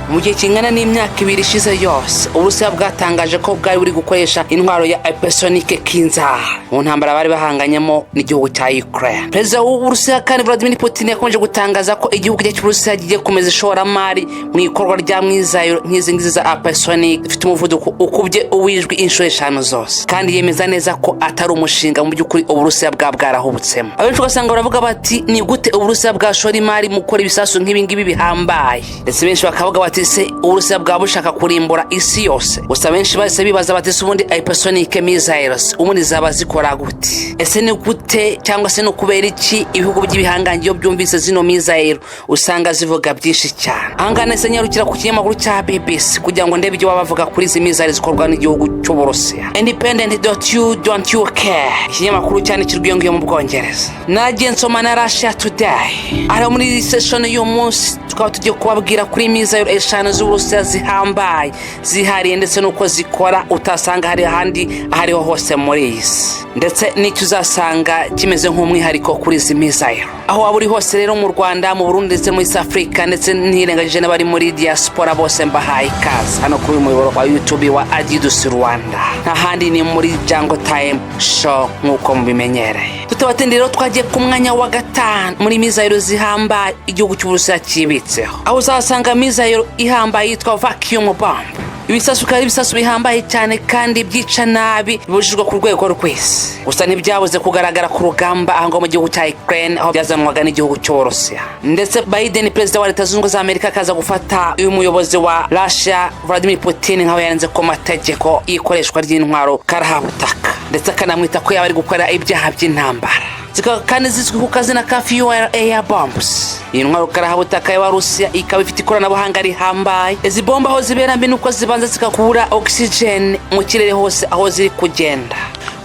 Mu gihe kingana n'imyaka 2 ishize yose, Uburusiya bwatangaje ko bwari buri gukoresha intwaro ya hypersonic Kinzhal mu ntambara bari bahanganyemo n'igihugu cya Ukraine. Perezida w'Uburusiya kandi Vladimir Putin yakomeje gutangaza ko igihugu cye cy'Uburusiya kigiye gukomeza ishoramari mu ikorwa rya missile nk'izi ngizi za hypersonic zifite umuvuduko ukubye uw'ijwi inshuro eshanu zose, kandi yemeza neza ko atari umushinga mu by'ukuri Uburusiya bwa bwarahubutsemo. Abenshi ugasanga baravuga bati: "Ni gute Uburusiya bwashora imari mu gukora ibisasu nk'ibi ngibi bihambaye?" Ndetse benshi bakavuga bati: "Se Uburusiya bwaba bushaka kurimbura isi yose?" Gusa benshi bahise bibaza bati: "Se ubundi hypersonic missiles ubundi zaba zikora gute? Ese ni gute cyangwa se ni ukubera iki ibihugu by'ibihangange iyo byumvise zino missile usanga zivuga byinshi cyane?" Ahangaha nahise nyarukira ku kinyamakuru cya BBC kugira ngo ndebe ibyo baba bavuga kuri izi missile zikorwa n'igihugu cy'Uburusiya. Independent.co.uk, ikinyamakuru cyandikirwa iyo ngiyo mu Bwongereza. Nagiye nsoma na Russia Today. Ariho muri iyi session y'uyu munsi tukaba tugiye kubabwira kuri missile eshanu z'Uburusiya zihambaye, zihariye, ndetse n'uko zikora utasanga hari ahandi aho ariho hose muri iyi si, ndetse n'icyo uzasanga kimeze nk'umwihariko kuri izi missile. Aho waba uri hose rero, mu Rwanda, mu Burundi, ndetse muri East Africa, ndetse ntirengagije n'abari muri diaspora, bose mbahaye ikaze hano kuri uyu muyoboro wa YouTube wa Adidus Rwanda. Nta handi, ni muri Jungle Time Show nk'uko mubimenyereye. Tutabatinde rero, twagiye ku mwanya wa gatanu muri missile zihambaye igihugu cy'Uburusiya kibitseho, aho uzasanga missile ihambaye yitwa vacuum bomb. Ibisasu bikaba ari ibisasu bihambaye cyane kandi byica nabi, bibujijwe ku rwego rw'isi. Gusa ntibyabuze kugaragara ku rugamba aho ngaho mu gihugu cya Ukraine, aho byazanwaga n'igihugu cy'Uburusiya. Ndetse Biden, perezida wa Leta Zunze Ubumwe za Amerika, akaza gufata uyu muyobozi wa Russia Vladimir Putin nkaho yarenze ku mategeko y'ikoreshwa ry'intwaro karahabutaka, ndetse akanamwita ko yaba ari gukora ibyaha by'intambara. Zikaba kandi zizwi ku kazina ka fuel air bombs. Iyi ntwaro karahabutaka y'Abarusiya ikaba ifite ikoranabuhanga rihambaye. Izi bomba aho zibera mbi nuko zibanza zigakura oxygen mu kirere hose aho ziri kugenda,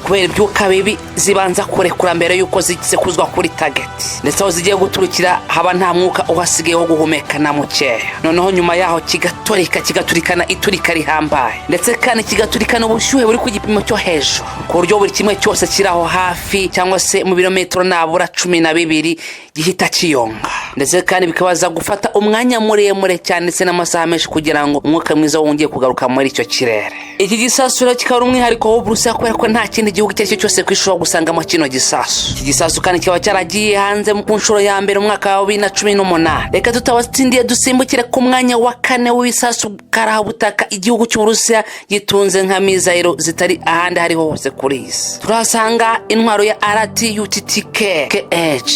kubera ibyuka bibi zibanza kurekura mbere y'uko zisekuzwa kuri target. Ndetse aho zigiye guturukira haba nta mwuka uhasigaye wo guhumeka na mukeya. Noneho nyuma yaho kigaturika, kigaturikana iturika rihambaye, ndetse kandi kigaturikana ubushyuhe buri ku gipimo cyo hejuru, ku buryo buri kimwe cyose kiri aho hafi cyangwa se mu birometero nabura 12 gihita kiyonga. Ndetse kandi bikabaza gufata umwanya muremure cyane ndetse n'amasaha menshi kugira ngo umwuka mwiza wongeye kugaruka muri icyo kirere. Iki gisasu rero kikaba ari umwihariko w'Uburusiya, kubera ko nta kindi gihugu icyo ari cyo cyose ku isi ushobora gusangamo kino gisasu. Iki gisasu kandi kikaba cyaragiye hanze ku nshuro ya mbere mu mwaka wa 2018. Reka tutabatsindiye dusimbukire ku mwanya wa kane w'ibisasu karahabutaka igihugu cy'Uburusiya gitunze nka missile zitari ahandi hariho hose kuri iyi si. Turahasanga intwaro ya RTUTTK KH,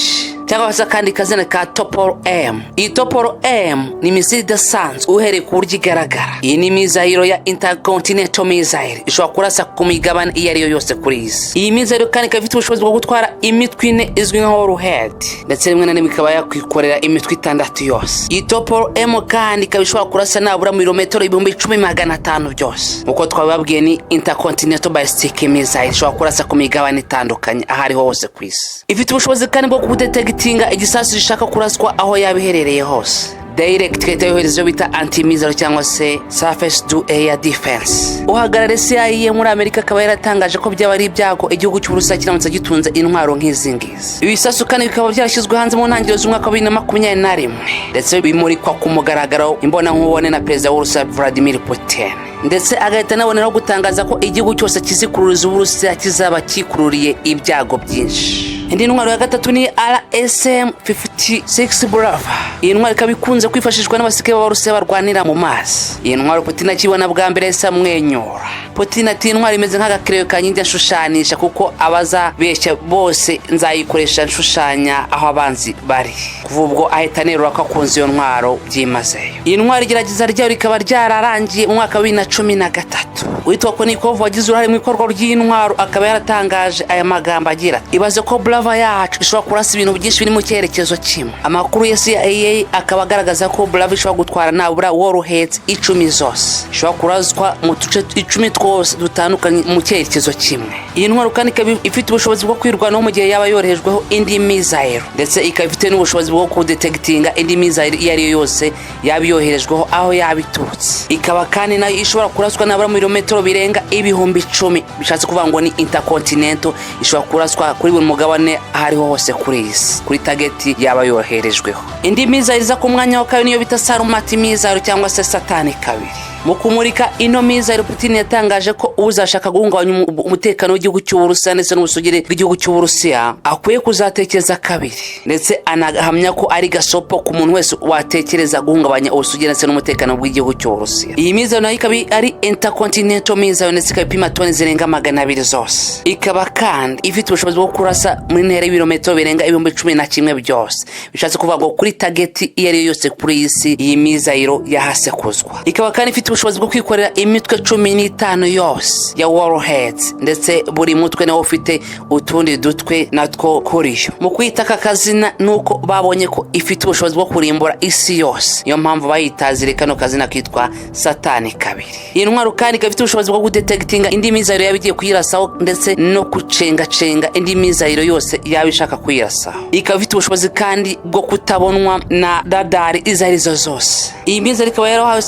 cyangwa se akandi kazina ka Topol M. Iyi Topol M ni missile idasanzwe uhereye ku buryo igaragara. Iyi ni missile ya intercontinental missile ishobora kurasa ku migabane iyo ari yo yose kuri iyi si. Iyi missile kandi ikaba ifite ubushobozi bwo gutwara imitwe ine izwi nka warhead, ndetse rimwe na rimwe ikaba yakwikorera imitwe itandatu yose. Iyi Topol M kandi ikaba ishobora kurasa nabura mu birometero 10,500 byose. Nk'uko twabibabwiye, ni intercontinental ballistic missile ishobora kurasa ku migabane itandukanye aho ariho hose ku isi. Ifite ubushobozi kandi bwo kudetectinga igisasu gishaka kuraswa aho yaba iherereye hose direct, igahita yohereza iyo bita anti-missile cyangwa se surface to air defense. Uhagarariye CIA muri Amerika akaba yaratangaje ko byaba ari ibyago igihugu cy'Uburusiya kiramutse gitunze intwaro nk'izi ngizi. Ibi bisasu kandi bikaba byarashyizwe hanze mu ntangiriro z'umwaka wa 2021, ndetse bimurikwa ku mugaragaro imbonankubone na perezida w'Uburusiya Vladimir Putin, ndetse agahita anaboneraho gutangaza ko igihugu cyose kizikururiza Uburusiya kizaba kikururiye ibyago byinshi. Indi ntwaro ya gatatu ni RSM 56 Bulava. Iyi ntwaro ikaba ikunze kwifashishwa n'abasirikare b'Abarusiya barwanira mu mazi. Iyi ntwaro Putin akibona bwa mbere yahise amwenyura. Putin ati: "Intwaro imeze nk'agakereyo kanjye nshushanyisha, kuko abazabeshya bose nzayikoresha nshushanya aho abanzi bari." Kuva ubwo ahita anerura ko akunze iyo ntwaro byimazeyo. Iyi ntwaro igerageza ryayo rikaba ryararangiye mu mwaka wa 2013. Witwa Konikovu wagize uruhare mu ikorwa ry'iyi ntwaro akaba yaratangaje aya magambo agira ati: "Ibaze ko Bulava yacu ishobora kurasa ibintu byinshi biri mu cyerekezo kimwe." Amakuru ya CIA akaba agaragaza ko Bulava ishobora gutwara nabura warheads 10 zose, ishobora kuraswa mu duce 10 twose dutandukanye mu cyerekezo kimwe. Iyi ntwaro kandi ikaba ifite ubushobozi bwo kwirwanaho mu gihe yaba yoherejweho indi missile, ndetse ikaba ifite n'ubushobozi bwo kudetectinga indi missile iyo ari yo yose yaba yoherejweho aho yaba iturutse. Ikaba kandi nayo ishobora kuraswa nabura mu birometero birenga 10,000, bishatse kuvuga ngo ni intercontinental, ishobora kuraswa kuri buri mugabane. tone aho ariho hose kuri iyi si, kuri target yaba yoherejweho. Indi missile iza ku mwanya wa kabiri niyo bita Sarmat missile cyangwa se Satani kabiri. Mu kumurika ino missile, Putin yatangaje ko uzashaka guhungabanya umutekano w'igihugu cy'Uburusiya ndetse n'ubusugire bw'igihugu cy'Uburusiya akwiye kuzatekereza kabiri, ndetse anahamya ko ari gasopo ku muntu wese watekereza guhungabanya ubusugire ndetse n'umutekano bw'igihugu cy'Uburusiya. Iyi missile nayo ikaba ari intercontinental missile, ndetse ikaba ipima toni zirenga 200 zose, ikaba kandi ifite ubushobozi bwo kurasa muri ntera y'ibirometero birenga 11,000 byose. Bishatse kuvuga ngo kuri target iyo ari yo yose kuri iyi si, iyi missile yahasekuzwa. Ikaba kandi ifite ubushobozi bwo kwikorera imitwe 15 yose ya warheads, ndetse buri mutwe nawo ufite utundi dutwe natwo kuri yo. Mu kwita aka kazina ni uko babonye ko ifite ubushobozi bwo kurimbura isi yose, niyo mpamvu bayitazire kano kazina kitwa Satani kabiri. Iyi ntwaro kandi ikaba ifite ubushobozi bwo kudetectinga indi missile yaba igiye kuyirasaho, ndetse no kucengacenga indi missile yose yaba ishaka kuyirasaho. Ikaba ifite ubushobozi kandi bwo kutabonwa na radari izo arizo zose. Iyi missile ikaba yarahawe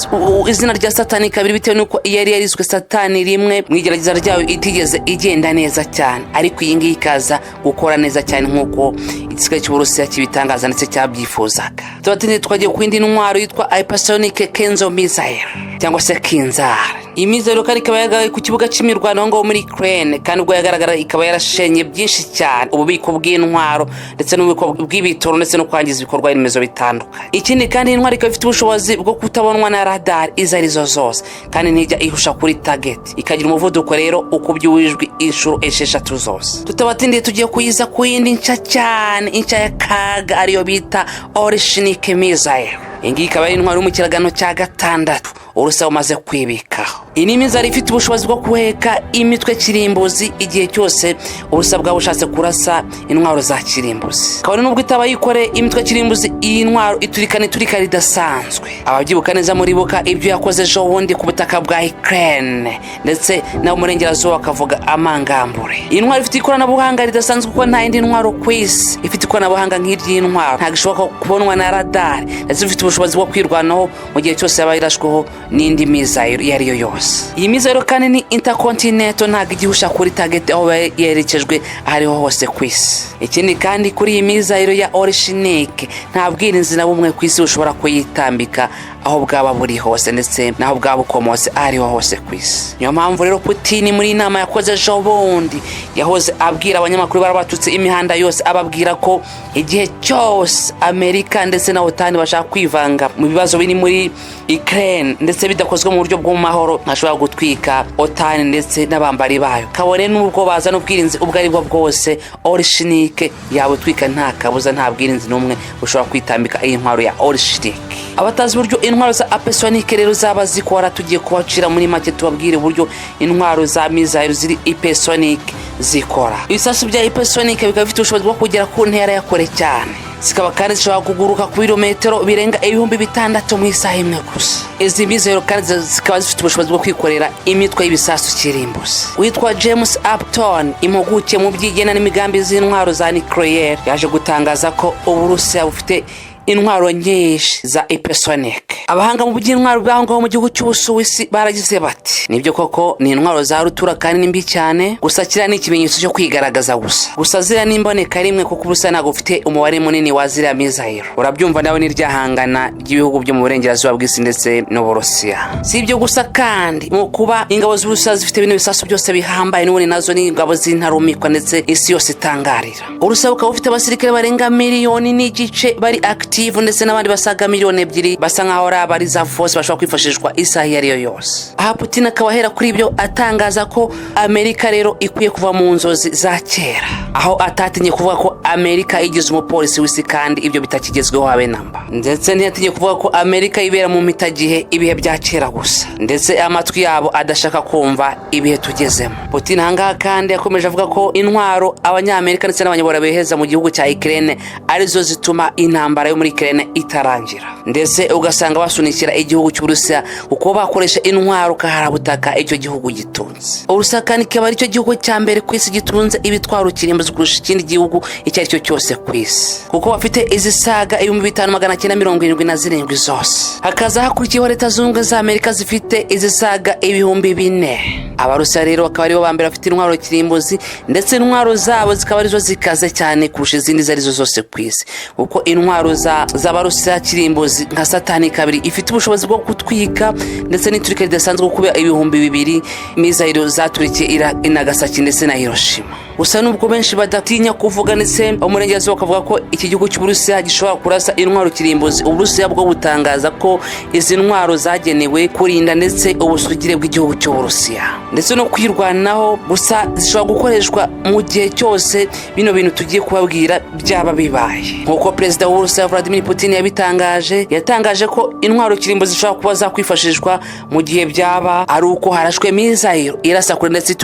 izina rya Satani kabiri bitewe n'uko yari yariswe Satani rimwe mu igerageza ryayo itigeze igenda neza cyane, ariko iyi ngiyi ikaza gukora neza cyane nk'uko igisirikare cy'Uburusiya kibitangaza ndetse cyabyifuzaga. Tubatinze, twagiye ku yindi ntwaro yitwa hypersonic Kenzo missile cyangwa se Kinzhal. Iyi missile kandi ikaba yagaragaye ku kibuga cy'imirwano aho ngaho muri Ukraine, kandi ubwo yagaragara ikaba yarashenye byinshi cyane, ububiko bw'intwaro ndetse n'ububiko bw'ibitoro, ndetse no kwangiza ibikorwa remezo bitandukanye. Ikindi kandi, iyi ntwaro ikaba ifite ubushobozi bwo kutabonwa na radar izo arizo zose, kandi ntijya ihusha kuri target, ikagira umuvuduko rero ukubye uw'ijwi inshuro 6 zose. Tutabatindiye, tugiye kuyiza ku yindi nshya cyane, inshya ya kaga, ariyo bita Oreshnik missile. Iyi ngiyi ikaba ari intwaro yo mu kiragano cya gatandatu Uburusiya bumaze kwibikaho. Iyi ni missile ifite ubushobozi bwo guheka imitwe kirimbuzi igihe cyose Uburusiya bwaba bushatse kurasa intwaro za kirimbuzi. Kabone nubwo itaba yikoreye imitwe kirimbuzi, iyi ntwaro iturikana iturika ridasanzwe. Ababyibuka neza muribuka ibyo yakoze ejo bundi ku butaka bwa Ukraine, ndetse nabo mu burengerazuba bakavuga amangambure. Iyi ntwaro ifite ikoranabuhanga ridasanzwe, kuko nta yindi ntwaro ku isi ifite ikoranabuhanga nk'iry'intwaro. Ntabwo ishoboka kubonwa na radari, ndetse ifite ubushobozi bwo kwirwanaho mu gihe cyose yaba irashweho n'indi missile iyo ari yo yose. Iyi missile kandi ni intercontinental, ntabwo igihusha kuri target aho yerekejwe aho ariho hose ku isi. Ikindi kandi, kuri iyi missile ya Oreshnik, nta bwirinzi na bumwe ku isi bushobora kuyitambika aho bwaba buri hose, ndetse n'aho bwaba bukomotse aho ariho hose ku isi. Niyo mpamvu rero Putin muri iyi nama yakoze ejo bundi yahoze abwira abanyamakuru barabatutse imihanda yose, ababwira ko igihe cyose Amerika ndetse na OTAN bashaka kwivanga mu bibazo biri muri Ukraine, ndetse bidakozwe mu buryo bw'amahoro, ntashobora gutwika OTAN ndetse n'abambari bayo, kabone n'ubwo bazana ubwirinzi ubwo ari bwo bwose. Oreshnik yabutwika nta kabuza, nta bwirinzi n'umwe bushobora kwitambika iyi ntwaro ya Oreshnik. Abatazi uburyo intwaro za hypersonic rero zaba zikora, tugiye kubacira muri make tubabwire uburyo intwaro za missile ziri hypersonic zikora. Ibisasu bya hypersonic bikaba bifite ubushobozi bwo kugera ku ntera ya kure cyane, zikaba kandi zishobora kuguruka ku birometero birenga 6000 mu isaha imwe gusa. Izi missile kandi zikaba zifite ubushobozi bwo kwikorera imitwe y'ibisasu kirimbuzi. Witwa James Upton, impuguke mu by'igena n'imigambi z'intwaro za nucléaire, yaje gutangaza ko Uburusiya bufite intwaro nyinshi za hypersonic. Abahanga mu by'intwaro b'aho ngaho mu gihugu cy'Ubusuwisi baragize bati: "Nibyo koko ni intwaro za rutura kandi ni mbi cyane, gusa kiriya ni ikimenyetso cyo kwigaragaza gusa. Gusa ziriya ni imboneka rimwe, kuko ubusa ntabwo bufite umubare munini wa ziriya missile." Urabyumva nawe, n'iryahangana ry'ibihugu byo mu burengerazuba bw'isi ndetse n'Uburusiya. Si ibyo gusa kandi, mu kuba ingabo z'Uburusiya zifite bino bisasu byose bihambaye, n'ubundi nazo ni ingabo z'intarumikwa ndetse isi yose itangarira. Uburusiya bukaba bufite abasirikare barenga 1.5 miliyoni bari active, ndetse n'abandi basaga 2 miliyoni basa nkaho ari aba reserve force bashobora kwifashishwa isaha iyo ari yo yose. Aha Putin akaba ahera kuri ibyo atangaza ko Amerika rero ikwiye kuva mu nzozi za kera, aho atatinye kuvuga ko Amerika igize umupolisi w'isi kandi ibyo bitakigezweho habe namba, ndetse ntiyatinye kuvuga ko Amerika ibera mu mpitagihe, ibihe bya kera gusa, ndetse amatwi yabo adashaka kumva ibihe tugezemo. Putin ahangaha kandi yakomeje avuga ko intwaro Abanyamerika ndetse n'abanyaburayi bohereza mu gihugu cya Ukraine arizo zituma intambara yo muri Ukraine itarangira, ndetse ugasanga basunikira igihugu cy'Uburusiya kuko bakoresha intwaro kaharabutaka icyo gihugu gitunze. Uburusiya kandi kikaba aricyo gihugu cya mbere ku isi gitunze ibitwaro kirimbuzi kurusha ikindi gihugu icyo ari cyo cyose ku isi, kuko bafite izisaga 5977 zose. Hakaza hakurikiyeho Leta Zunze Ubumwe za Amerika zifite izisaga 4000. Abarusiya rero bakaba aribo ba mbere bafite intwaro kirimbuzi, ndetse intwaro zabo zikaba arizo zikaze cyane kurusha izindi izo arizo zose ku isi, kuko intwaro z'Abarusiya kirimbuzi nka Satani kabiri ifite ubushobozi bwo gutwika ndetse n'iturika ridasanzwe kuba 2000 missile zaturikiye i Nagasaki ndetse na Hiroshima. Gusa nubwo benshi badatinya kuvuga, ndetse umurengerazuba bakavuga ko iki gihugu cy'Uburusiya gishobora kurasa intwaro kirimbuzi, Uburusiya bwo butangaza ko izi ntwaro zagenewe kurinda ndetse ubusugire bw'igihugu cy'Uburusiya ndetse no kwirwanaho. Gusa zishobora gukoreshwa mu gihe cyose bino bintu tugiye kubabwira byaba bibaye, nk'uko Perezida w'Uburusiya Vladimir Putin yabitangaje. Yatangaje ko intwaro kirimbuzi zishobora kuba zakwifashishwa mu gihe byaba ari uko harashwe missile irasa kure ndetse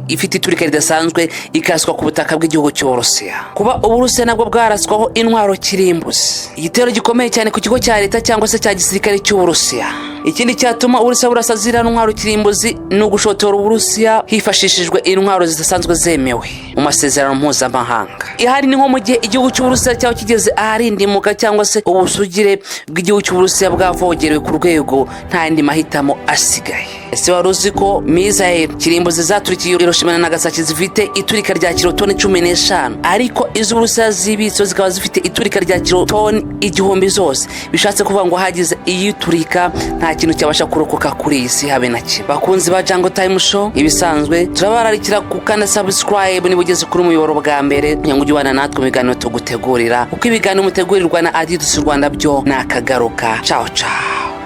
ifite iturika ridasanzwe, ikaraswa ku butaka bw'igihugu cy'Uburusiya. Kuba Uburusiya nabwo bwaraswaho intwaro kirimbuzi, igitero gikomeye cyane ku kigo cya leta cyangwa se cya gisirikare cy'Uburusiya. Ikindi cyatuma Uburusiya burasa ziriya ntwaro kirimbuzi ni ugushotora Uburusiya hifashishijwe intwaro zidasanzwe zemewe mu masezerano mpuzamahanga ihari. Ni nko mu gihe igihugu cy'Uburusiya cyaba kigeze aharindimuka, cyangwa se ubusugire bw'igihugu cy'Uburusiya bwavogerewe ku rwego nta yandi mahitamo asigaye. Ese wari uzi ko missile kirimbuzi zaturikiye Hiroshima na Nagasaki zifite iturika rya kilotoni 15, ariko iz'Uburusiya zibitseho zikaba zifite iturika rya kilotoni 1000 zose? Bishatse kuvuga ngo hagize iyiturika, nta kintu cyabasha kurokoka kuri iyi si habe na kimwe. Bakunzi ba Jango Time Show, ibisanzwe turabararikira gukanda subscribe niba ugeze kuri umuyoboro bwa mbere, kugira ngo ujye ubana natwe mu biganiro tugutegurira, kuko ibiganiro mutegurirwa na Adidas Rwanda byo ni akagaruka. Ciao ciao.